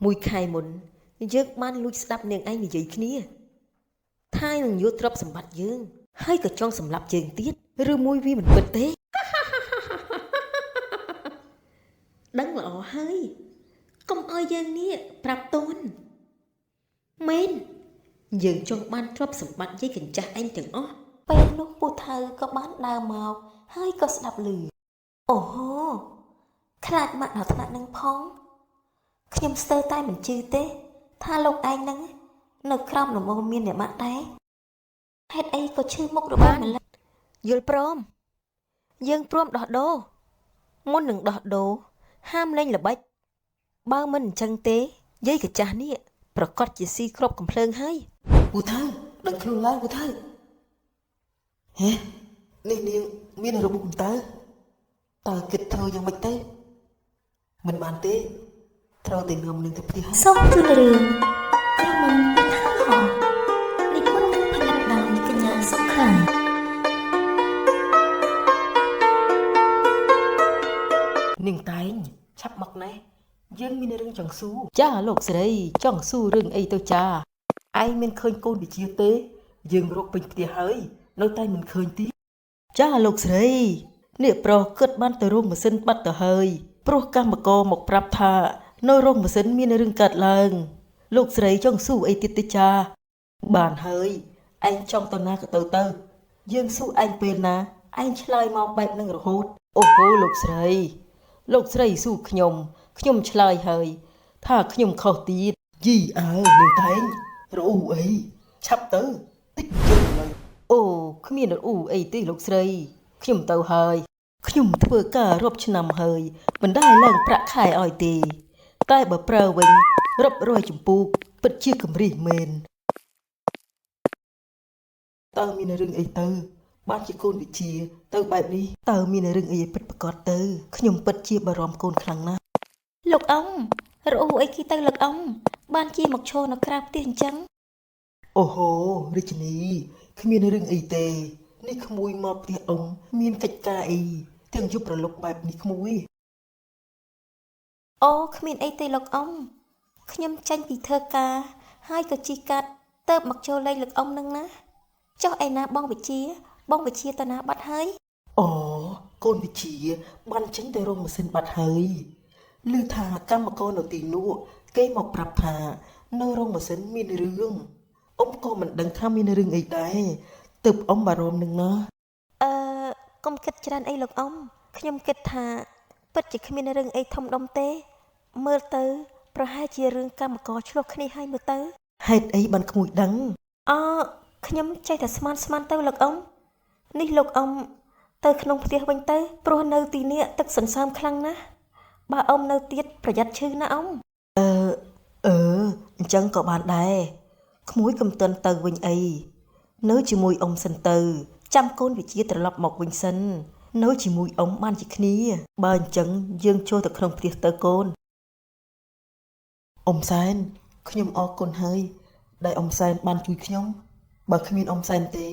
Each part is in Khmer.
មួយខែមុនយើងបានលួចស្ដាប់នាងឯងនិយាយគ្នាថានឹងយកទ្រព្យសម្បត្តិយើងហើយក៏ចង់សម្លាប់យើងទៀតឬមួយវាមិនពិតទេដឹងល្អហើយកុំឲ្យយើងនេះប្រាប់តូនមែនយើងចង់បានទ្រព្យសម្បត្តិយាយកញ្ចាស់ឯងទាំងអស់ពេលនោះពូថៅក៏បានដើរមកហើយក៏ស្ដាប់ឮអូហូខ្លាចម៉ាក់ដល់ថ្នាក់នឹងផងខ្ញុំស្ទើរតែមិនជឿទេ ថាលោកឯងនឹងនៅក្រោមដំបូលមានអ្នកម៉ាក់ដែរហេតុអីក៏ឈឺមុខរបស់ម្ល៉េះយល់ព្រមយើងព្រមដោះដូរមុននឹងដោះដូរហាមលេងល្បិចបើមិនអញ្ចឹងទេយាយកញ្ចាស់នេះប្រកាសជាស៊ីគ្រាប់កំភ្លើងហើយ ពូថៅដឹងខ្លួនឡើងពូថៅហេនេះនាងមានរបួសតើតើគិតធ្វើយ៉ាងម៉េចទៅមិនបានទេត្រូវតែនាំនាងទៅផ្ទះហើយ សូមជូនរឿងក្រមុំពូថៅហោះនិពន្ធនិងផលិតដោយកញ្ញាសុខា នាងតែងឆាប់មកណែយើងមានរឿងចង់សួរ ចាលោកស្រីចង់សួររឿងអីទៅចា ឯងមានឃើញកូនវិជាទេ យើងរកពេញផ្ទះហើយនៅតែមិនឃើញទៀត ចាលោកស្រីនេះប្រុសគិតបានទៅរោងម៉ាស៊ីនបាត់ទៅហើយព្រោះកម្មករមកប្រាប់ថានៅរោងម៉ាស៊ីនមានរឿងកើតឡើងលោកស្រីចង់សួរអីទៀតទេចាបានហើយឯងចង់ទៅណាក៏ទៅទៅយើងសួរឯងពេលណាឯងឆ្លើយមកបែបនឹងរហូតអូហូលោកស្រីលោកស្រីសួរខ្ញុំខ្ញុំឆ្លើយហើយថាខ្ញុំខុសទៀត យីអើនាងតែងរអ៊ូអីឆាប់ទៅតិចយើងឡើយ អូគ្មានរអ៊ូអីទេលោកស្រីខ្ញុំទៅហើយខ្ញុំធ្វើការរាប់ឆ្នាំហើយមិនដែលឡើងប្រាក់ខែឲ្យទេតែបើប្រើវិញរាប់រយចម្ពោះពិតជាកម្រិះមែន តើមានរឿងអីទៅបានជាកូនវិជាទៅបែបនេះ តើមានរឿងអីឲ្យពិតប្រាកដទៅខ្ញុំពិតជាបារម្ភកូនខ្លាំងណាស់ លោកអ៊ំរអ៊ូអីគេទៅលោកអ៊ំបានជាមកឈរនៅក្រៅផ្ទះអញ្ចឹង អូហូរាជិនីគ្មានរឿងអីទេនេះក្មួយមកផ្ទះអ៊ំមានកិច្ចការអីទាំងយប់ប្រលប់បែបនេះក្មួយ អូគ្មានអីទេលោកអ៊ំខ្ញុំចេញពីធ្វើការហើយក៏ជិះកាត់ទៅមកចូលលេងលោកអ៊ំនឹងណាចុះឯណាបងវិជាបងវិជាទៅណាបាត់ហើយ អូកូនវិជាបានចេញទៅរោងម៉ាស៊ីនបាត់ហើយឮថាកម្មករនៅទីនោះគេមកប្រាប់ថានៅរោងម៉ាស៊ីនមានរឿងអ៊ំក៏មិនដឹងថាមានរឿងអីដែរទើបអ៊ំបារម្ភនឹងណា អឺកុំគិតច្រើនអីលោកអ៊ំខ្ញុំគិតថាពិតជាគ្មានរឿងអីធំដុំទេ មើលទៅប្រហែលជារឿងកម្មករឆ្លោះគ្នាហើយមើលទៅ ហេតុអីបានក្មួយដឹង អខ្ញុំចេះតែស្មានស្មានទៅលោកអ៊ំនេះលោកអ៊ំទៅក្នុងផ្ទះវិញទៅព្រោះនៅទីនេះទឹកសន្សើមខ្លាំងណាស់បើអ៊ំនៅទៀតប្រយ័ត្នឈឺណាអ៊ំ អឺអញ្ចឹងក៏បានដែរក្មួយកុំទាន់ទៅវិញអីនៅជាមួយអ៊ំសិនទៅចាំកូនវិជាត្រឡប់មកវិញសិននៅជាមួយអ៊ំបានជាគ្នាបើអញ្ចឹងយើងចូលទៅក្នុងផ្ទះទៅកូន អ៊ំសែនខ្ញុំអរគុណហើយដែលអ៊ំសែនបានជួយខ្ញុំបើគ្មានអ៊ំសែនទេ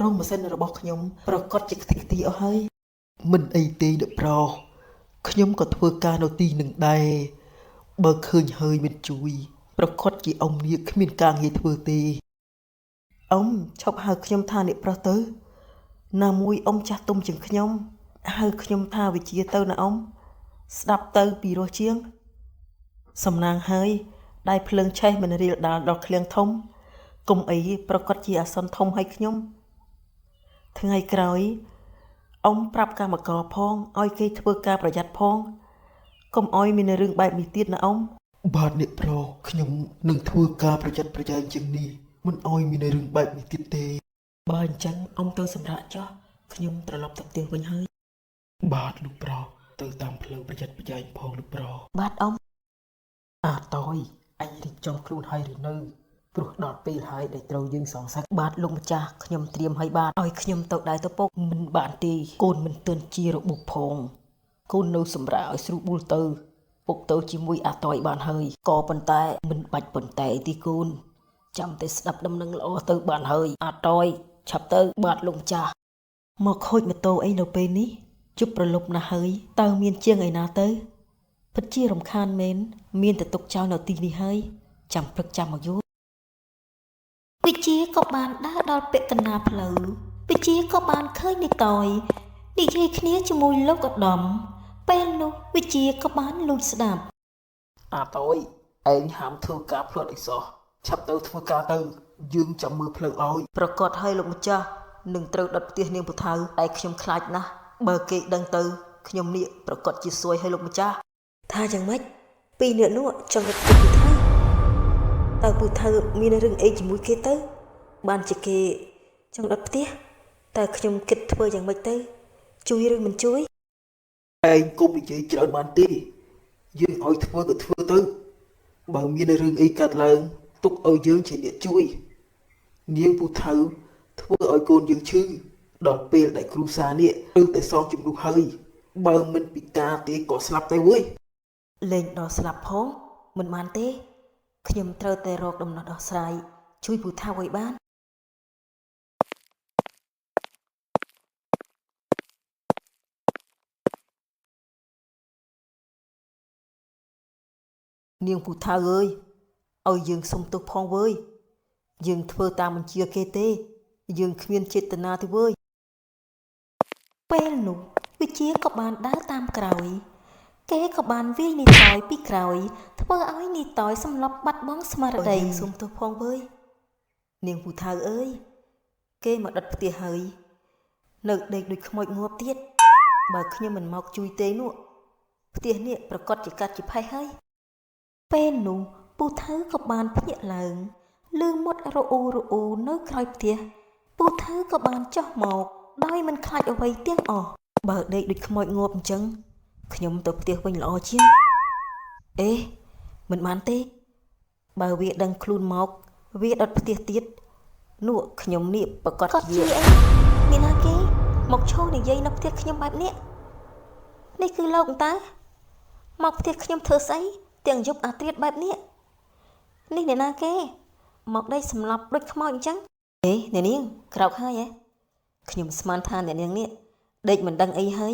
រោងម៉ាស៊ីនរបស់ខ្ញុំប្រកាសជាខ្ទេចខ្ទីអស់ហើយមិនអីទេអ្នកប្រុសខ្ញុំក៏ធ្វើការនៅទីនឹងដែរបើឃើញហើយមិនជួយប្រកាសជាអ៊ំនេះគ្មានការងារធ្វើទេ អ៊ំឈប់ហៅខ្ញុំថាអ្នកប្រុសទៅណាមួយអ៊ំចាស់ទុំជាងខ្ញុំហៅខ្ញុំថាវិជាទៅណាអ៊ំស្ដាប់ទៅពីរោះជាងសំណាងហើយដែលភ្លើងឆេះមិនរៀលដាល់ដល់ឃ្លាំងធំកុំអីប្រកាសជាអាសន្នធំឲ្យខ្ញុំថ្ងៃក្រោយអ៊ំប្រាប់កម្មករផងឲ្យគេធ្វើការប្រយ័ត្នផងកុំឲ្យមានរឿងបែបនេះទៀតណាអ៊ំ បាទអ្នកប្រុសខ្ញុំនឹងធ្វើការប្រយ័ត្នប្រយែងជាងនេះមិនឲ្យមានរឿងបែបនេះទៀតទេ បើអញ្ចឹងអ៊ំទៅសម្រាកចុះខ្ញុំត្រឡប់ទៅផ្ទះវិញហើយ បាទលោកប្រុសទៅតាមផ្លូវប្រយ័ត្នប្រយែងផងលោកប្រុស បាទអ៊ំ អាតយអញរៀបចំខ្លួនហើយឬនៅព្រោះដល់ពេលហើយដែលត្រូវយើងសងសឹក បាទលោកម្ចាស់ខ្ញុំត្រៀមឲ្យបាទឲ្យខ្ញុំទៅដែរទៅពុកមិនបានទេកូនមិនទាន់ជារបួសផងកូននៅសម្រាកឲ្យស្រួលបួលទៅពុកទៅជាមួយអាតយបានហើយក៏ប៉ុន្តែមិនបាច់ប៉ុន្តែទីកូនចាំតែស្ដាប់ដំណឹងល្អទៅបានហើយអាតយឆាប់ទៅបាទលោកម្ចាស់មកខូចម៉ូតូអីនៅពេលនេះជប់ប្រលប់ណាស់ហើយតើមានជាងឯណាទៅ ពិតជារំខានមែនមានតែទុកចោលនៅទីនេះហើយចាំព្រឹកចាំមកយកវិជាក៏បានដើរដល់ពាក់កណ្ដាលផ្លូវវិជាក៏បានឃើញនាយតយនិយាយគ្នាជាមួយលោកឧត្តមពេលនោះវិជាក៏បានលួចស្ដាប់ អាតយឯងហាមធ្វើការផ្លត់អីសោះឆាប់ទៅធ្វើការទៅយើងចាំមើលផ្លូវឲ្យ ប្រកាសឲ្យលោកម្ចាស់នឹងត្រូវដុតផ្ទះនាងពូថៅតែខ្ញុំខ្លាចណាស់បើគេដឹងទៅខ្ញុំនេះប្រកាសជាសួយឲ្យលោកម្ចាស់ថាយ៉ាងម៉េចពីរនាក់នោះចង់ដុតផ្ទះពូថៅតើពូថៅមានរឿងអីជាមួយគេទៅបានជាគេចង់ដុតផ្ទះតើខ្ញុំគិតធ្វើយ៉ាងម៉េចទៅជួយឬមិនជួយ ឯងកុំនិយាយច្រើនបានទេយើងឲ្យធ្វើក៏ធ្វើទៅបើមានរឿងអីកើតឡើងទុកឲ្យយើងជាអ្នកជួយនាងពូថៅធ្វើឲ្យកូនយើងឈឺដល់ពេលដែលគ្រូសានេះត្រូវតែសងជំនួសហើយបើមិនពិការទេក៏ស្លាប់ទៅវើយ លែងដល់ស្លាប់ផងមិនបានទេខ្ញុំត្រូវតែរកដំណោះដោះស្រាយជួយពូថៅឲ្យបាននាងពូថៅអើយឲ្យយើងសុំទោសផងវើយយើងធ្វើតាមបញ្ជាគេទេយើងគ្មានចេតនាទេវើយពេលនោះវិជាក៏បានដើរតាមក្រោយគេក៏បានវាយនីតយពីក្រោយធ្វើឲ្យនីតយសម្លប់បាត់បង់ស្មារតីសុំទោសផងវើយនាងពូថៅអើយគេមកដុតផ្ទះហើយនៅដេកដូចខ្មោចងាប់ទៀតបើខ្ញុំមិនមកជួយទេនោះផ្ទះនេះប្រកាសជាកាត់ជាផេះហើយពេលនោះពូថៅក៏បានភ្ញាក់ឡើងលឺមុតរអ៊ូរអ៊ូនៅក្រោយផ្ទះពូថៅក៏បានចុះមកដោយមិនខ្លាចអ្វីទាំងអស់បើដេកដូចខ្មោចងាប់អញ្ចឹងខ្ញុំទៅផ្ទះវិញល្អជាងអេមិនបានទេបើវាដឹងខ្លួនមកវាដុតផ្ទះទៀតនោះខ្ញុំនេះប្រកាស គាត់ ជា ជាអីមានណាគេមកឈរនិយាយនៅផ្ទះខ្ញុំបែបនេះនេះគឺលោកតើមកផ្ទះខ្ញុំធ្វើស្អីទាំងយប់អាត្រៀតបែបនេះនេះអ្នកណាគេមកដេកសម្លាប់ដូចខ្មោចអញ្ចឹង អេអ្នកនាងក្រោកហើយហ៎ខ្ញុំស្មានថាអ្នកនាងនេះដេកមិនដឹងអីហើយ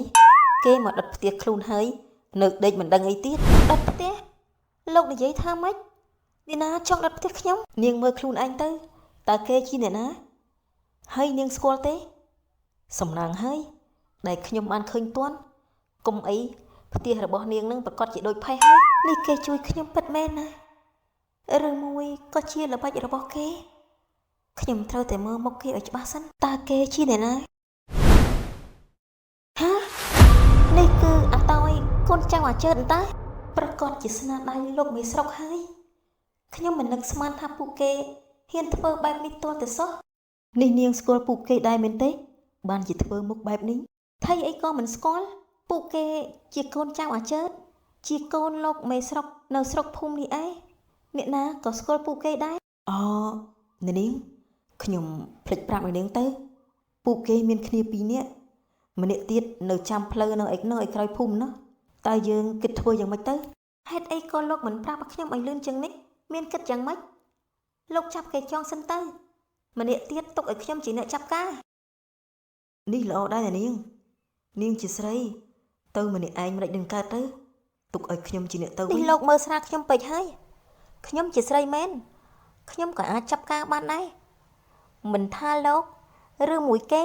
គេមកដុតផ្ទះខ្លួនហើយនៅដេកមិនដឹងអីទៀត ដុតផ្ទះលោកនិយាយថាម៉េចអ្នកណាចង់ដុតផ្ទះខ្ញុំ នាងមើលខ្លួនឯងទៅតើគេជាអ្នកណាហើយនាងស្គាល់ទេសំណាងហើយដែលខ្ញុំបានឃើញទាន់កុំអីផ្ទះរបស់នាងនឹងប្រកាសជាដូចផេះហើយ នេះគេជួយខ្ញុំពិតមែនណាឬមួយក៏ជាល្បិចរបស់គេខ្ញុំត្រូវតែមើលមុខគេឲ្យច្បាស់សិនតើគេជាអ្នកណាហានេះគឺអាតយកូនចៅអាជើតតើប្រកាសជាស្នាដៃលោកមេស្រុកហើយខ្ញុំមិននឹកស្មានថាពួកគេហ៊ានធ្វើបែបនេះទាល់តែសោះ នេះនាងស្គាល់ពួកគេដែរមែនទេបានជាធ្វើមុខបែបនេះ ថៃអីក៏មិនស្គាល់ពួកគេជាកូនចៅអាជើតជាកូនលោកមេស្រុកនៅស្រុកភូមិនេះឯងអ្នកណាក៏ស្គាល់ពួកគេដែរ អូអ្នកនាងខ្ញុំភ្លេចប្រាប់អ្នកនាងទៅពួកគេមានគ្នាពីរនាក់ម្នាក់ទៀតនៅចាំផ្លូវនៅឯនៅឯក្រោយភូមិណោះតើយើងគិតធ្វើយ៉ាងម៉េចទៅ ហេតុអីក៏លោកមិនប្រាប់ឲ្យខ្ញុំឲ្យលឿនជាងនេះមានគិតយ៉ាងម៉េចលោកចាប់គេចងសិនទៅម្នាក់ទៀតទុកឲ្យខ្ញុំជាអ្នកចាប់ការ នេះល្អដែរអ្នកនាងនាងជាស្រីទៅម្នាក់ឯងមិនដេចនឹងកើតទៅទុកឲ្យខ្ញុំជាអ្នកទៅ នេះ វិញ លោកមើលស្រាលខ្ញុំពេកហើយខ្ញុំជាស្រីមែនខ្ញុំក៏អាចចាប់ការបានដែរមិនថាលោកឬមួយគេ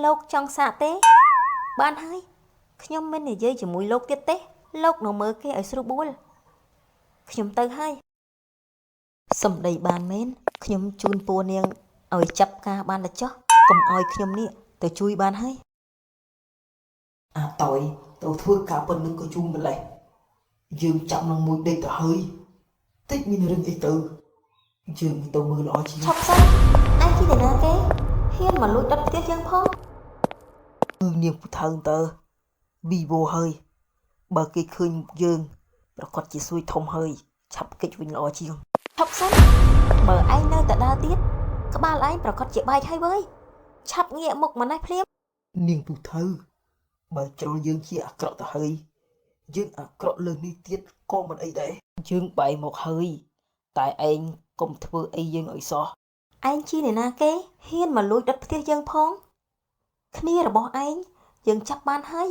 លោកចង់សាកទេបានហើយខ្ញុំមិននិយាយជាមួយលោកទៀតទេលោកនៅមើលគេឲ្យស្រួលបួលខ្ញុំទៅហើយ សំដីបានមែនខ្ញុំជូនពួរនាងឲ្យចាប់ការបានតែចោះកុំឲ្យខ្ញុំនេះទៅជួយបានហើយ អាតយទៅធ្វើការប៉ុណ្្នឹងក៏យូរម្លេះយើងចាប់នឹងមួយដេកទៅហើយតិចមានរឿងអីទៅយើងទៅមើលល្អជាង ឆប់សិនឯងជាអ្នកណាគេហ៊ានមកលួចដុតផ្ទះយើងផង គឺនាងពូថៅតើវីវោហើយបើគេឃើញយើងប្រកាសជាសួយធំហើយឆាប់គេចវិញល្អជាង ឆប់សិនបើឯងនៅតែដើរទៀតក្បាលឯងប្រកាសជាបែកហើយវើយឆាប់ងាកមុខមកនេះភ្លាម នាងពូថៅបើជ្រុលយើងជាអាក្រក់ទៅហើយយើងអាក្រក់លើសនេះទៀតក៏មិនអីដែរ យើងបែរមកហើយតែឯងកុំធ្វើអីយើងឲ្យសោះ ឯងជាអ្នកណាគេហ៊ានមកលួចដុតផ្ទះយើងផងគ្នារបស់ឯងយើងចាប់បានហើយ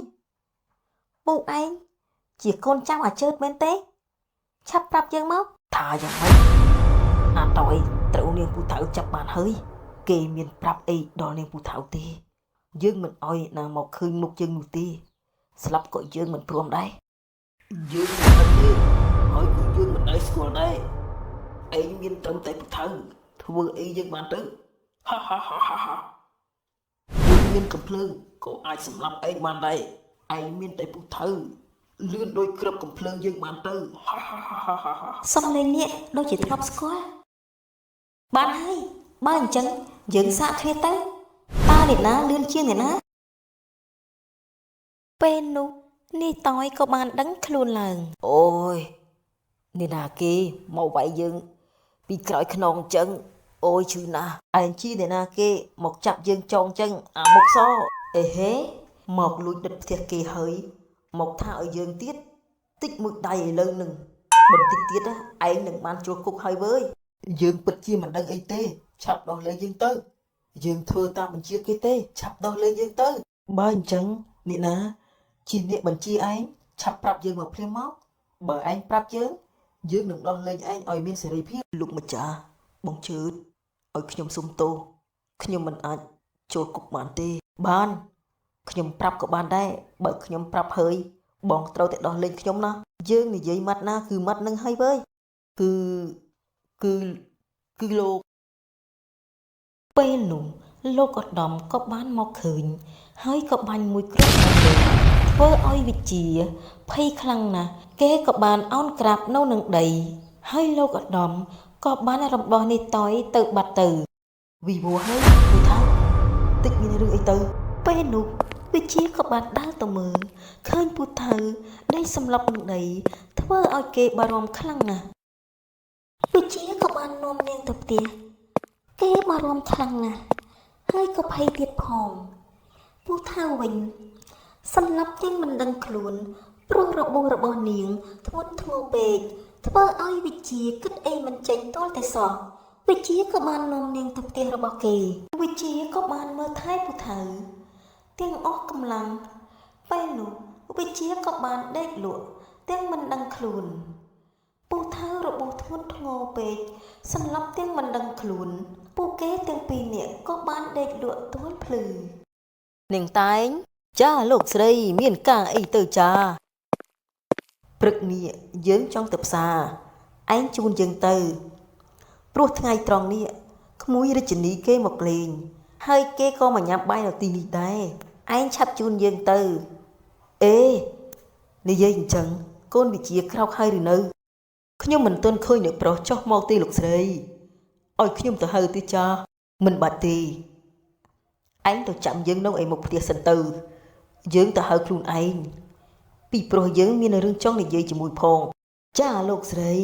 ពួកឯង ជាកូនចៅអាជើតមែនទេ ឆាប់ប្រាប់យើងមក ថាយ៉ាងម៉េចអាតយត្រូវនាងពូថៅចាប់បានហើយគេមានប្រាប់អីដល់នាងពូថៅទេយើងមិនអោយណាមកឃើញមុខយើងនោះទេស្លាប់ក៏យើងមិនព្រមដែរយើងមិនដឹងទេហើយក៏យើងមិនដែលស្គាល់ដែរឯងមានត្រឹមតែពូថៅធ្វើអីយើងបានទៅហាហាហាហាហាយើងមានកំភ្លើងក៏អាចសម្លាប់ឯងបានដែរឯងមានតែពូថៅលឿនដោយគ្រាប់កំភ្លើងយើងបានទៅហាហាហាហាហា សំលេងនេះដូចជាធ្លាប់ស្គាល់បានហើយបើអញ្ចឹងយើងសាកគ្នាទៅតើអ្នកណាលឿនជាងអ្នកណាពេលនោះនាយតយក៏បានដឹងខ្លួនឡើង អូយនេះណាគេមកវាយយើងពីក្រោយខ្នងអញ្ចឹងអូយឈឺណាស់ឯងជីអ្នកណាគេមកចាប់យើងចងអញ្ចឹងអាមុខសអេហេ មកលួចដុតផ្ទះគេហើយមកថាឲ្យយើងទៀតតិចមួយដៃឥឡូវនឹងបន្តិចទៀតណាឯងនឹងបានជួលគុកហើយវើយយើងពិតជាមិនដឹងអីទេឆាប់ដោះលែងយើងទៅយើងធ្វើតាមបញ្ជាគេទេឆាប់ដោះលែងយើងទៅបើអញ្ចឹងអ្នកណាជាអ្នកបញ្ជាឯងឆាប់ប្រាប់យើងមកភ្លាមមកបើឯងប្រាប់យើងយើងនឹងដោះលែងឯងឲ្យមានសេរីភាពលោកម្ចាស់បងជឿតឲ្យខ្ញុំសុំទោសខ្ញុំមិនអាចចូលគុកបានទេបាន ខ្ញុំប្រាប់ក៏បានដែរបើខ្ញុំប្រាប់ហើយបងត្រូវតែដោះលែងខ្ញុំណាយើងនិយាយម៉ាត់ណាគឺម៉ាត់នឹងហើយវើយគឺគឺគឺលោក ពេលនោះលោកឧត្តមក៏បានមកឃើញ ហើយក៏បាញ់មួយគ្រាប់មកលើធ្វើឲ្យវិជាភ័យខ្លាំងណាស់គេក៏បានអោនក្រាបនៅនឹងដី ហើយលោកឧត្តមក៏បានរំដោះនាយតយទៅបាត់ទៅ វីវហើយគូថាតិចមានរឿងអីទៅ ពេលនោះវិជាក៏បានដើរទៅមើលឃើញពូថៅដេកសម្លប់នឹងដីធ្វើឲ្យគេបារម្ភខ្លាំងណាស់វិជាក៏បាននាំនាងទៅផ្ទះគេបារម្ភខ្លាំងណាស់ហើយក៏ភ័យទៀតផងពូថៅវិញសម្លាប់ទាំងមិនដឹងខ្លួនព្រោះរបួសរបស់នាងធ្ងន់ធ្ងរពេកធ្វើឲ្យវិជាគិតអីមិនចេញទាល់តែសោះវិជាក៏បាននាំនាងទៅផ្ទះរបស់គេវិជាក៏បានមើលថែពូថៅ ទាំងអស់កម្លាំងពេលនោះវិជាក៏បានដេកលក់ទាំងមិនដឹងខ្លួនពូថៅរបួសធ្ងន់ធ្ងរពេកសន្លប់ទាំងមិនដឹងខ្លួនពួកគេទាំងពីរនាក់ក៏បានដេកលក់ទល់ភ្លឺ នាងតែងចាលោកស្រីមានការអីទៅចា ព្រឹកនេះយើងចង់ទៅផ្សារឯងជូនយើងទៅព្រោះថ្ងៃត្រង់នេះក្មួយរាជិនីគេមកលេងហើយគេក៏មកញ៉ាំបាយនៅទីនេះដែរ ឯងឆាប់ជូនយើងទៅ អេនិយាយអញ្ចឹងកូនវិជាក្រោកហើយឬនៅខ្ញុំមិនទាន់ឃើញអ្នកប្រុសចុះមកទេលោកស្រីឲ្យខ្ញុំទៅហៅទេចាមិនបាច់ទេឯងទៅចាំយើងនៅឯមុខផ្ទះសិនទៅយើងទៅហៅខ្លួនឯងពីព្រោះយើងមានរឿងចង់និយាយជាមួយផងចាលោកស្រី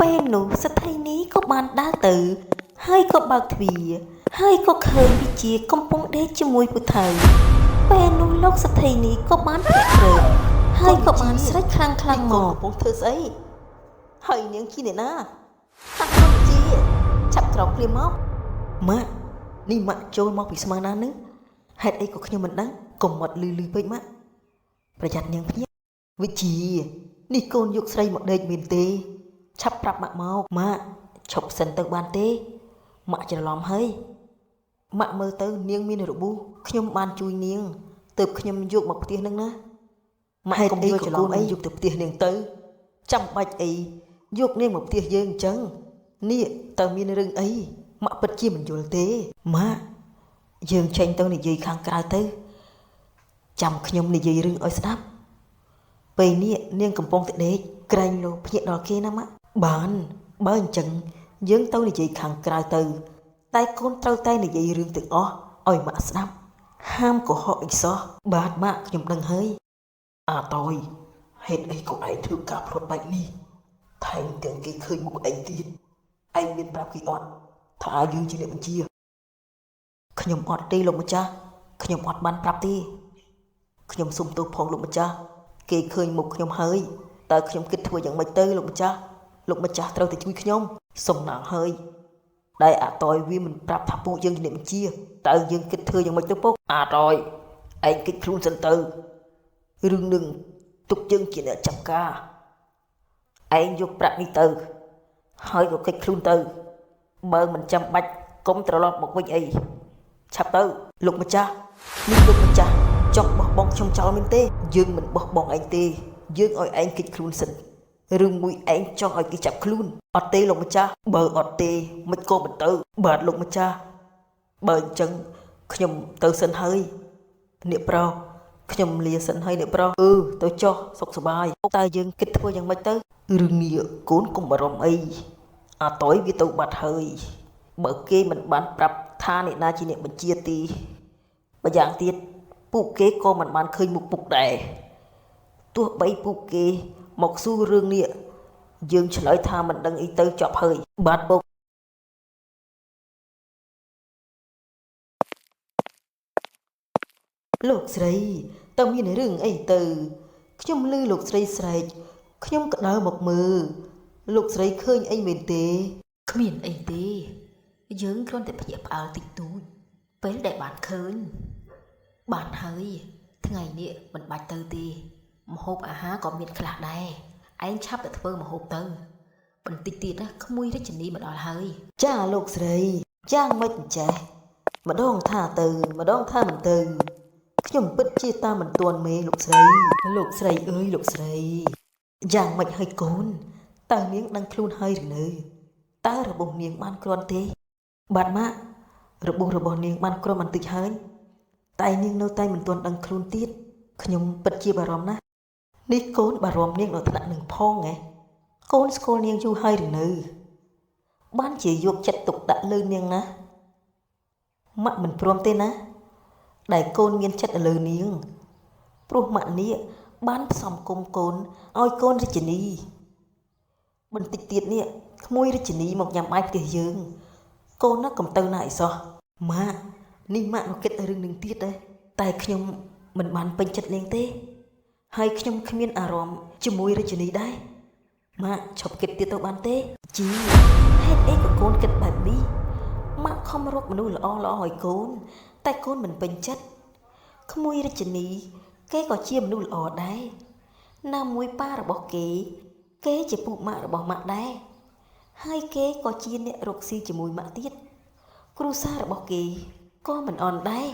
ពេលនោះស្ត្រីនេះក៏បានដើរទៅ ហើយក៏បើកទ្វារហើយក៏ឃើញវិជាកំពុងដេកជាមួយពូថៅពេលនោះលោកស្ត្រីនេះក៏បានភ្ញាក់ព្រឹកហើយក៏បានស្រែកខ្លាំងខ្លាំងៗមក កូនកំពុងធ្វើស្អីហើយនាងជាអ្នកណាហាក់កូនជាឆាប់ក្រោកភ្លាមមកម៉ាក់នេះម៉ាក់ចូលមកពីស្មាណានឹងហេតុអីក៏ខ្ញុំមិនដឹងកុំមាត់លឺលឺពេកម៉ាក់ប្រយ័ត្ននាងភ្ញាក់វិជានេះកូនយកស្រីមកដេកមែនទេឆាប់ប្រាប់ម៉ាក់មកម៉ាក់ឈប់សិនទៅបានទេម៉ាក់ច្រឡំហើយម៉ាក់មើលទៅនាងមានរបួសខ្ញុំបានជួយនាងទើបខ្ញុំយកមកផ្ទះនឹងណាម៉ាក់កុំយល់ច្រឡំអីយកទៅផ្ទះនាងទៅចាំបាច់អីយកនាងមកផ្ទះយើងអញ្ចឹងនេះតើមានរឿងអីម៉ាក់ពិតជាមិនយល់ទេម៉ាក់យើងចេញទៅនិយាយខាងក្រៅទៅចាំខ្ញុំនិយាយរឿងឲ្យស្ដាប់ពេលនេះនាងកំពុងតែដេកក្រែងលោភ្ញាក់ដល់គេណាម៉ាក់បានបើអញ្ចឹងយើងទៅនិយាយខាងក្រៅទៅតែកូនត្រូវតែនិយាយរឿងទាំងអស់ឲ្យម៉ាក់ស្ដាប់ហាមកុហកអីសោះបាទម៉ាក់ខ្ញុំដឹងហើយ អាតយហេតុអីក៏ឯងធ្វើការផ្លត់បែបនេះថែមទាំងគេឃើញមុខឯងទៀតឯងមានប្រាប់គេអត់ថាយើងជាអ្នកបញ្ជាខ្ញុំអត់ទេលោកម្ចាស់ខ្ញុំអត់បានប្រាប់ទេខ្ញុំសុំទោសផងលោកម្ចាស់គេឃើញមុខខ្ញុំហើយតើខ្ញុំគិតធ្វើយ៉ាងម៉េចទៅលោកម្ចាស់លោកម្ចាស់ត្រូវតែជួយខ្ញុំសំណាងហើយ ដែលអាតយវាមិនប្រាប់ថាពួកយើងជាអ្នកបញ្ជាតើយើងគិតធ្វើយ៉ាងម៉េចទៅពុកអាតយឯងគិតខ្លួនសិនទៅរឿងនឹងទុកយើងជាអ្នកចាប់ការឯងយកប្រាក់នេះទៅហើយក៏គិតខ្លួនទៅបើមិនចាំបាច់កុំត្រឡប់មកវិញអីឆាប់ទៅលោកម្ចាស់នេះលោកម្ចាស់ចង់បោះបង់ខ្ញុំចោលមែនទេយើងមិនបោះបង់ឯងទេយើងឲ្យឯងគិតខ្លួនសិនរឿងមួយឯងចង់ឲ្យគេចាប់ខ្លួនអត់ទេលោកម្ចាស់បើអត់ទេមិនក៏មិនទៅបាទលោកម្ចាស់បើអញ្ចឹងខ្ញុំទៅសិនហើយអ្នកប្រុសខ្ញុំលាសិនហើយអ្នកប្រុសអឺទៅចុះសុខសប្បាយតើយើងគិតធ្វើយ៉ាងម៉េចទៅរឿងនេះកូនកុំបារម្ភអីអាតយវាទៅបាត់ហើយបើគេមិនបានប្រាប់ថាអ្នកណាជាអ្នកបញ្ជាទីម្យ៉ាងទៀតពួកគេក៏មិនបានឃើញមុខពុកដែរទោះបីពួកគេមកសួររឿងនេះយើងឆ្លើយថាមិនដឹងអីទៅចប់ហើយបាទពុកលោកស្រីតើមានរឿងអីទៅខ្ញុំឮលោកស្រីស្រែកខ្ញុំក៏ដើរមកមើលលោកស្រីឃើញអីមែនទេ គ្មានអីទេយើងគ្រាន់តែភ្ញាក់ផ្អើលតិចតួចពេលដែលបានឃើញបានហើយថ្ងៃនេះមិនបាច់ទៅទេម្ហូបអាហារក៏មានខ្លះដែរឯងឆាប់ទៅធ្វើម្ហូបទៅបន្តិចទៀតណាក្មួយរាជិនីមកដល់ហើយ ចាលោកស្រីយ៉ាងម៉េចអញ្ចេះម្ដងថាទៅម្ដងថាមិនទៅខ្ញុំពិតជាតាមមិនទាន់មេលោកស្រីលោកស្រីអើយលោកស្រីយ៉ាងម៉េចហើយកូនតើនាងដឹងខ្លួនហើយឬនៅតើរបួសនាងបានគ្រាន់ទេបាទម៉ាក់របួសរបស់នាងបានគ្រាន់បន្តិចហើយតែនាងនៅតែមិនទាន់ដឹងខ្លួនទៀតខ្ញុំពិតជាបារម្ភណាស់នេះកូនបារម្ភនាងដល់ថ្នាក់នឹងផងហ៎កូនស្គាល់នាងយូរហើយឬនៅបានជាយកចិត្តទុកដាក់លើនាងណាម៉ាក់មិនព្រមទេណាដែលកូនមានចិត្តលើនាងព្រោះម៉ាក់នេះបានផ្សំគុំកូនឲ្យកូនរាជិនីបន្តិចទៀតនេះក្មួយរាជិនីមកញ៉ាំបាយផ្ទះយើងកូនណាកុំទៅណាអីសោះម៉ាក់នេះម៉ាក់មកគិតរឿងនឹងទៀតដែរតែខ្ញុំមិនបានពេញចិត្តនាងទេហើយខ្ញុំគ្មានអារម្មណ៍ជាមួយរាជិនីដែរម៉ាក់ឈប់គិតទៀតទៅបានទេជីហេតុអីក៏កូនគិតបែបនេះម៉ាក់ខំរកមនុស្សល្អៗឲ្យកូនតែកូនមិនពេញចិត្តក្មួយរាជិនីគេក៏ជាមនុស្សល្អដែរណាមួយប៉ារបស់គេគេជាពួកម៉ាក់របស់ម៉ាក់ដែរហើយគេក៏ជាអ្នករកស៊ីជាមួយម៉ាក់ទៀតគ្រួសាររបស់គេក៏មិនអន់ដែរ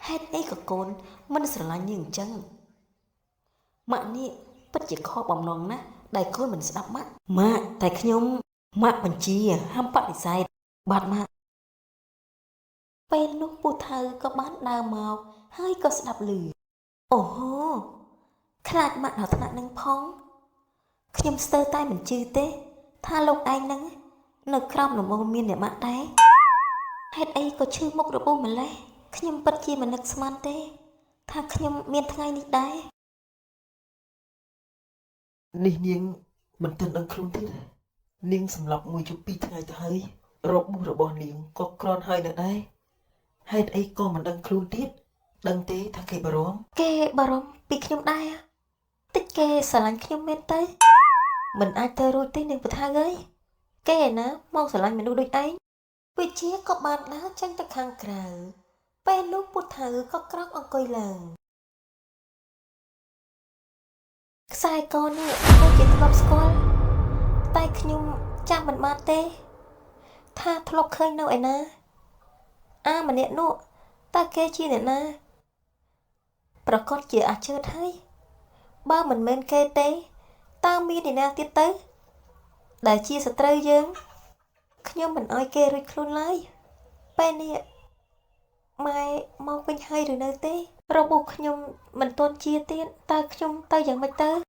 ហេតុអីក៏កូនមិនស្រឡាញ់នាងអញ្ចឹងម៉ាក់នេះពិតជាខកបំណងណាស់ដែលកូនមិនស្ដាប់ម៉ាក់ម៉ាក់តែខ្ញុំម៉ាក់បញ្ជាហាមបដិសេធបាទម៉ាក់ ពេលនោះពូថៅក៏បានដើរមកហើយក៏ស្ដាប់ឮអូហូខ្លាចម៉ាក់ដល់ថ្នាក់នឹងផងខ្ញុំស្ទើរតែមិនជឿទេថាលោកឯងនឹងនៅក្រោមដំបូលមានអ្នកម៉ាក់ដែរហេតុអីក៏ឈឺមុខរបួសម្លេះខ្ញុំពិតជាមិននឹកស្មានទេថាខ្ញុំមានថ្ងៃនេះដែរ នេះនាងមិនទាន់ដឹងខ្លួនទៀតទេនាងសម្លាប់មួយជប់ពីរថ្ងៃទៅហើយរបួសរបស់នាងក៏គ្រាន់ហើយនៅដែរហេតុអីក៏មិនដឹងខ្លួនទៀតដឹងទេថាគេបារម្ភ គេបារម្ភពីខ្ញុំដែរតិចគេស្រឡាញ់ខ្ញុំមែនទៅមិនអាចទៅរួចទេនាងពូថៅអើយគេឯណាមកស្រឡាញ់មនុស្សដូចឯងវិជាក៏បានដើរចេញទៅខាងក្រៅពេលនោះពូថៅក៏ក្រោកអង្គុយឡើងខ្សែកនេះដូចជាធ្លាប់ស្គាល់តែខ្ញុំចាំមិនបានទេថាធ្លាប់ឃើញនៅឯណាអាម្នាក់នោះតើគេជាអ្នកណាប្រកាសជាអាជឿតហើយបើមិនមែនគេទេតើមានអ្នកណាទៀតទៅដែលជាសត្រូវយើងខ្ញុំមិនអោយគេរួចខ្លួនឡើយពេលនេះម៉ែមកវិញហើយឬនៅទេរបួសខ្ញុំមិនទាន់ជាទៀតតើខ្ញុំទៅយ៉ាងម៉េចទៅ